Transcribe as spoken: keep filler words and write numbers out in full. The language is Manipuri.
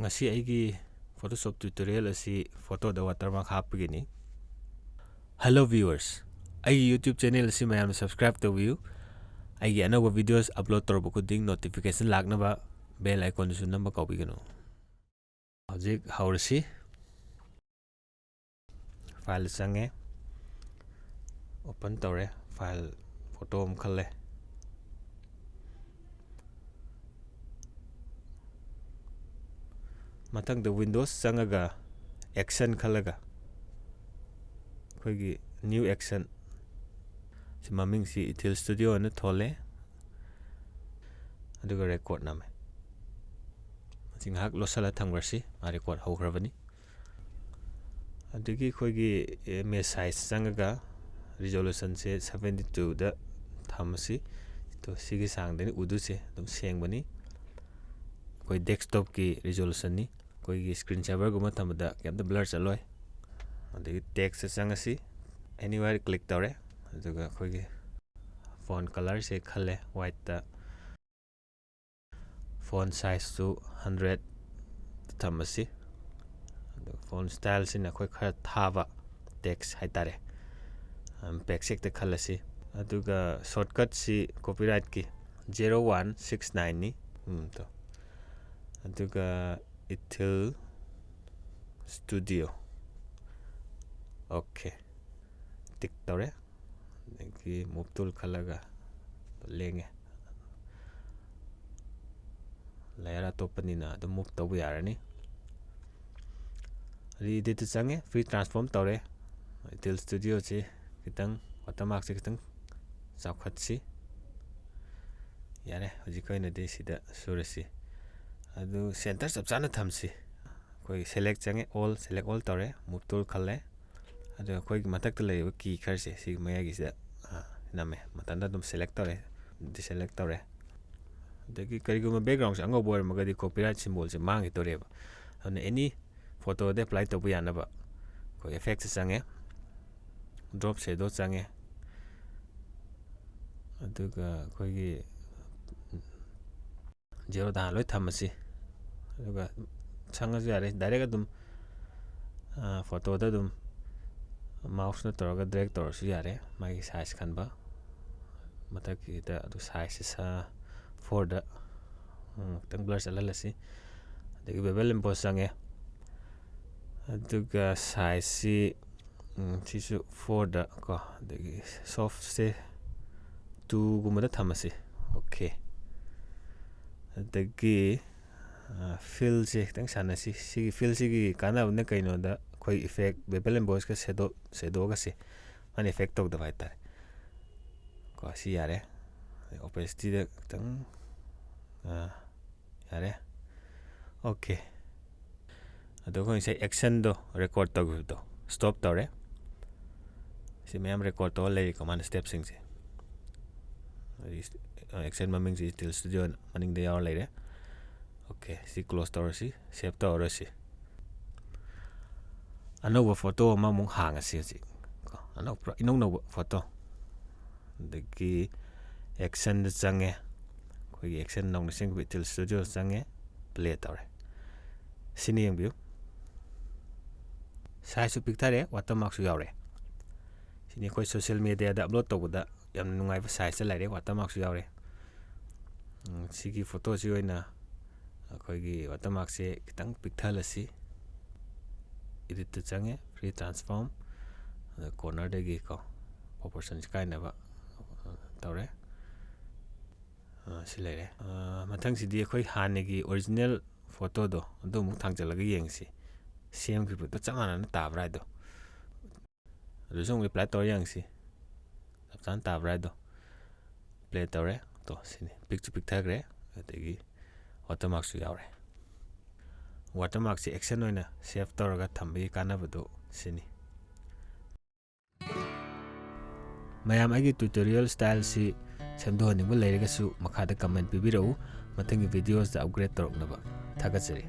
ꯉꯁꯤ ꯑꯩꯒꯤ Photoshop tutorial ꯑꯁꯤ photoꯗ watermark ꯍꯥꯞꯄꯒꯤꯅꯤ꯫ Hello viewers, ꯑꯩꯒꯤ YouTube channel ꯑꯁꯤ ꯃꯌꯥꯝꯅ subscribe ꯇꯧꯕꯤꯌꯨ꯫ ꯑꯩꯒꯤ ꯑꯅꯧꯕ videos upload ꯇꯧꯔꯛꯄ ꯈꯨꯗꯤꯡ notification ꯂꯥꯛꯅꯕ bell iconꯗꯨꯁꯨ ꯅꯝꯕ ꯀꯥꯎꯕꯤꯒꯅꯨ꯫ ꯍꯧꯖꯤꯛ ꯍꯧꯔꯁꯤ꯫ File ꯆꯪꯉꯦ, open ꯇꯧꯔꯦ, file photo ꯑꯃ ꯈꯜꯂꯦ꯫ ꯃꯊꯪꯗ Windows ꯆꯪꯉꯒ action ꯈꯜꯂꯒ ꯑꯩꯈꯣꯏꯒꯤ new action ꯁꯤ ꯃꯃꯤꯡꯁꯤ Ethel Studio ꯑꯅ ꯊꯣꯜꯂꯦ꯫ ꯑꯗꯨꯒ record ꯅꯝꯃꯦ꯫ ꯃꯁꯤ ꯉꯥꯏꯍꯥꯛ ꯂꯣꯠꯁꯤꯜꯂ ꯊꯝꯈ꯭ꯔꯁꯤ, ꯃꯥ record ꯍꯧꯈ꯭ꯔꯕꯅꯤ꯫ ꯑꯗꯒꯤ ꯑꯩꯈꯣꯏꯒꯤ image size ꯆꯪꯉꯒ resolutionꯁꯦ seventy twoꯗ ꯊꯝꯃꯁꯤ꯫ ꯑꯗꯣ ꯁꯤꯒꯤ ꯆꯥꯡꯗꯅꯤ ꯎꯗꯣꯏꯁꯦ, ꯑꯗꯨꯝ ꯁꯦꯡꯕꯅꯤ꯫ ꯑꯩꯈꯣꯏ desktopꯀꯤ resolutionꯅꯤ꯫ ꯑꯩꯈꯣꯏꯒꯤ screen saverꯒꯨꯝꯕ ꯊꯝꯕꯗ ꯀꯩꯝꯇ blur ꯆꯠꯂꯣꯏ꯫ ꯑꯗꯒꯤ textꯇ ꯆꯪꯉꯁꯤ, anywhere click ꯇꯧꯔꯦ꯫ ꯑꯗꯨꯒ ꯑꯩꯈꯣꯏꯒꯤ font colorꯁꯦ ꯈꯜꯂꯦ, whiteꯇ꯫ Font sizeꯁꯨ hundred ꯊꯝꯃꯁꯤ꯫ ꯑꯗꯨꯒ font styleꯁꯤꯅ ꯑꯩꯈꯣꯏ ꯈꯔ ꯊꯥꯕ text ꯍꯥꯏꯇꯥꯔꯦ꯫ Apex ꯍꯦꯛꯇ ꯈꯜꯂꯁꯤ꯫ ꯑꯗꯨꯒ shortcutꯁꯤ copyrightꯀꯤ zero one six nineꯅꯤ꯫ ꯎꯝ, ꯇꯣ꯫ ꯑꯗꯨꯒ Ethel Studio꯫ Okay꯫ Tick ꯇꯧꯔꯦ꯫ ꯑꯗꯒꯤ move tool ꯈꯜꯂꯒ ꯂꯦꯡꯉꯦ꯫ Layer ꯑꯇꯣꯞꯄꯅꯤꯅ ꯑꯗꯨꯝ move ꯇꯧꯕ ꯌꯥꯔꯅꯤ꯫ Re-editꯇ ꯆꯪꯉꯦ, free transform ꯇꯧꯔꯦ꯫ Ethel Studioꯁꯤ ꯈꯤꯇꯪ, watermarkꯁꯦ ꯈꯤꯇꯪ ꯆꯥꯎꯈꯠꯁꯤ꯫ ꯌꯥꯔꯦ, ꯍꯧꯖꯤꯛꯀꯤ ꯑꯣꯏꯅꯗꯤ ꯁꯤꯗ ꯁꯨꯔꯁꯤ꯫ ꯑꯗꯨ center ꯆꯞ ꯆꯥꯅ ꯊꯝꯁꯤ꯫ ꯑꯩꯈꯣꯏ select ꯆꯪꯉꯦ, all, select all ꯇꯧꯔꯦ, move tool ꯈꯜꯂꯦ꯫ ꯑꯗꯨꯒ ꯑꯩꯈꯣꯏꯒꯤ ꯃꯊꯛꯇ ꯂꯩꯔꯤꯕ key ꯈꯔꯁꯦ ꯁꯤꯒꯤ ꯃꯌꯥꯏꯒꯤꯁꯤꯗ, ꯑ, ꯅꯝꯃꯦ꯫ ꯃꯊꯟꯇ ꯑꯗꯨꯝ select ꯇꯧꯔꯦ, deselect ꯇꯧꯔꯦ꯫ ꯑꯗꯒꯤ ꯀꯔꯤꯒꯨꯝꯕ backgroundꯁꯦ ꯑꯉꯧꯕ ꯑꯣꯏꯔꯝꯃꯒꯗꯤ copyright symbolꯁꯦ ꯃꯥꯡꯈꯤꯗꯣꯔꯦꯕ꯫ ꯑꯗꯨꯅ any photoꯗ apply ꯇꯧꯕ ꯌꯥꯅꯕ ꯑꯩꯈꯣꯏ effectꯁꯦ ꯆꯪꯉꯦ, drop shadow ꯆꯪꯉꯦ, ꯑꯗꯨꯒ ꯑꯩꯈꯣꯏꯒꯤ zeroꯗ ꯍꯥꯟꯅ ꯂꯣꯏ ꯊꯝꯃꯁꯤ꯫ ꯑꯗꯨꯒ ꯁꯪꯉꯁꯨ ꯌꯥꯔꯦ, ꯗꯥꯏꯔꯦꯛ ꯑꯗꯨꯝ ꯐꯣꯇꯣꯗ ꯑꯗꯨꯝ ꯃꯥꯎꯁꯅ ꯇꯧꯔꯒ ꯗ꯭ꯔꯦꯒ ꯇꯧꯔꯁꯨ ꯌꯥꯔꯦ꯫ ꯃꯥꯒꯤ ꯁꯥꯏꯖ ꯈꯟꯕ ꯃꯊꯛꯀꯤꯗ ꯑꯗꯨ ꯁꯥꯏꯖꯁꯦ ꯐꯣꯔꯗ ꯈꯤꯇꯪ ꯕ꯭ꯂꯔ ꯆꯠꯍꯜꯂꯁꯤ꯫ ꯑꯗꯒꯤ ꯕꯦꯕꯦꯜ ꯑꯦꯝꯕꯣꯁ ꯆꯪꯉꯦ꯫ ꯑꯗꯨꯒ ꯁꯥꯏꯖꯁꯤ ꯁꯤꯁꯨ ꯐꯣꯔꯗ ꯀꯣ, ꯑꯗꯒꯤ ꯁꯣꯐꯁꯦ ꯇꯨꯒꯨꯝꯕꯗ ꯊꯝꯃꯁꯤ꯫ ꯑꯣꯀꯦ꯫ ꯑꯗꯒꯤ ꯐꯤꯜꯁꯦ ꯈꯤꯇꯪ ꯁꯥꯟꯅꯁꯤ꯫ ꯁꯤꯒꯤ ꯐꯤꯜꯁꯤꯒꯤ ꯀꯥꯟꯅꯕꯅ ꯀꯩꯅꯣꯗ, ꯑꯩꯈꯣꯏ ꯏꯐꯦꯛ, ꯕꯦꯕꯦꯜ ꯑꯦꯝꯕꯣꯁꯀ ꯁꯦꯗꯣ ꯁꯦꯗꯣꯒꯁꯦ ꯃꯥꯅ ꯏꯐꯦꯛ ꯇꯧꯗꯕ ꯍꯥꯏꯇꯥꯔꯦ꯫ ꯀꯣ, ꯁꯤ ꯌꯥꯔꯦ꯫ ꯑꯣꯄꯦꯁꯤꯇꯤꯗ ꯈꯤꯇꯪ ꯌꯥꯔꯦ꯫ ꯑꯣꯀꯦ꯫ ꯑꯗꯣ ꯑꯩꯈꯣꯏ ꯉꯁꯥꯏ ꯑꯦꯛꯁꯟꯗꯣ ꯔꯦꯀꯣꯔꯠ ꯇꯧꯈꯤꯕꯗꯣ ꯁ꯭ꯇꯣꯞ ꯇꯧꯔꯦ꯫ ꯁꯤ ꯃꯌꯥꯝ ꯔꯦꯀꯣꯔꯠ ꯇꯧꯔ ꯂꯩꯔꯤꯀꯣ, ꯃꯥꯅ ꯁ꯭ꯇꯦꯞꯁꯤꯡꯁꯦ꯫ ꯑꯦꯛꯁꯟ ꯃꯃꯤꯡꯁꯤ ꯁ꯭ꯇꯤꯜ ꯁ꯭ꯇꯨꯗꯤꯑꯣ ꯃꯅꯤꯡꯗ ꯌꯥꯎꯔ ꯂꯩꯔꯦ꯫ ꯑꯣꯀꯦ, ꯁꯤ ꯀ꯭ꯂꯣꯖ ꯇꯧꯔꯁꯤ, ꯁꯦꯞ ꯇꯧꯔꯁꯤ꯫ ꯑꯅꯧꯕ ꯐꯣꯇꯣ ꯑꯃꯃꯨꯛ ꯍꯥꯡꯉꯁꯤ ꯍꯧꯖꯤꯛ ꯀꯣ, ꯑꯅꯧꯕ, ꯏꯅꯧ ꯅꯧꯕ ꯐꯣꯇꯣ꯫ ꯑꯗꯒꯤ ꯑꯦꯛꯁꯟꯗ ꯆꯪꯉꯦ꯫ ꯑꯩꯈꯣꯏꯒꯤ ꯑꯦꯛꯁꯟ ꯅꯧꯅ ꯁꯦꯝꯈꯤꯕ ꯁ꯭ꯇꯤꯜ ꯁ꯭ꯇꯨꯗꯤꯑꯣ ꯆꯪꯉꯦ꯫ ꯄ꯭ꯂꯦ ꯇꯧꯔꯦ꯫ ꯁꯤꯅꯤ ꯌꯦꯡꯕꯤꯌꯨ꯫ ꯁꯥꯏꯖꯁꯨ ꯄꯤꯛꯊꯔꯦ, ꯋꯥꯇꯔꯃꯥꯔꯛꯁꯨ ꯌꯥꯎꯔꯦ꯫ ꯁꯤꯅꯤ ꯑꯩꯈꯣꯏ ꯁꯣꯁꯤꯌꯦꯜ ꯃꯦꯗꯤꯌꯥꯗ ꯑꯞꯂꯣꯗ ꯇꯧꯕꯗ ꯌꯥꯝꯅ ꯅꯨꯡꯉꯥꯏꯕ ꯁꯥꯏꯖꯇ ꯂꯩꯔꯦ, ꯋꯥꯇꯔꯃꯥꯔꯛꯁꯨ ꯌꯥꯎꯔꯦ꯫ ꯎꯝ, ꯁꯤꯒꯤ ꯐꯣꯇꯣꯁꯤ ꯑꯣꯏꯅ ꯑꯩꯈꯣꯏꯒꯤ ꯋꯥꯇꯔꯃꯥꯔꯛꯁꯦ ꯈꯤꯇꯪ ꯄꯤꯛꯊꯍꯜꯂꯁꯤ꯫ ꯏꯗꯤꯠꯇ ꯆꯪꯉꯦ, ꯐ꯭ꯔꯤ ꯇ꯭ꯔꯥꯟꯁꯐꯣꯔꯝ, ꯑꯗ ꯀꯣꯔꯅꯔꯗꯒꯤ ꯀꯣ, ꯄ꯭ꯔꯣꯄꯣꯔꯁꯟꯁꯤ ꯀꯥꯏꯅꯕ, ꯑ, ꯇꯧꯔꯦ꯫ ꯑ, ꯁꯤ ꯂꯩꯔꯦ꯫ ꯑ, ꯃꯊꯪꯁꯤꯗꯤ ꯑꯩꯈꯣꯏ ꯍꯥꯟꯅꯒꯤ ꯑꯣꯔꯤꯖꯤꯅꯦꯜ ꯐꯣꯇꯣꯗꯣ ꯑꯗꯨ ꯑꯃꯨꯛ ꯊꯥꯡꯖꯜꯂꯒ ꯌꯦꯡꯁꯤ, ꯁꯦꯝꯈꯤꯕꯗꯣ ꯆꯞ ꯃꯥꯟꯅꯅ ꯇꯥꯕ꯭ꯔꯥ ꯍꯥꯏꯗꯣ꯫ ꯑꯗꯨꯁꯨ ꯑꯃꯨꯛ ꯑꯦꯄ꯭ꯂꯥꯏ ꯇꯧꯔ ꯌꯦꯡꯁꯤ, ꯆꯞ ꯆꯥꯅ ꯇꯥꯕ꯭ꯔꯥ ꯍꯥꯏꯗꯣ꯫ ꯄ꯭ꯂꯦ ꯇꯧꯔꯦ꯫ ꯇꯣ, ꯁꯤꯅꯤ, ꯄꯤꯛꯁꯨ ꯄꯤꯛꯊꯈ꯭ꯔꯦ, ꯑꯗꯒꯤ ꯋꯥꯇꯔꯃꯥꯔꯛꯁꯨ ꯌꯥꯎꯔꯦ꯫ ꯋꯥꯇꯔꯃꯥꯔꯛꯁꯦ ꯑꯦꯛꯁꯟ ꯑꯣꯏꯅ ꯁꯦꯞ ꯇꯧꯔꯒ ꯊꯝꯕꯒꯤ ꯀꯥꯟꯅꯕꯗꯣ ꯁꯤꯅꯤ꯫ ꯃꯌꯥꯝ ꯑꯩꯒꯤ ꯇ꯭ꯌꯨꯇꯣꯔꯤꯌꯦꯜ ꯁ꯭ꯇꯥꯏꯜꯁꯤ ꯁꯦꯝꯗꯣꯛꯍꯟꯅꯤꯡꯕ ꯂꯩꯔꯒꯁꯨ ꯃꯈꯥꯗ ꯀꯃꯦꯟ ꯄꯤꯕꯤꯔꯛꯎ꯫ ꯃꯊꯪꯒꯤ ꯚꯤꯗꯤꯑꯣꯁꯇ ꯑꯞꯒ꯭ꯔꯦꯗ ꯇꯧꯔꯛꯅꯕ꯫ ꯊꯥꯒꯠꯆꯔꯤ꯫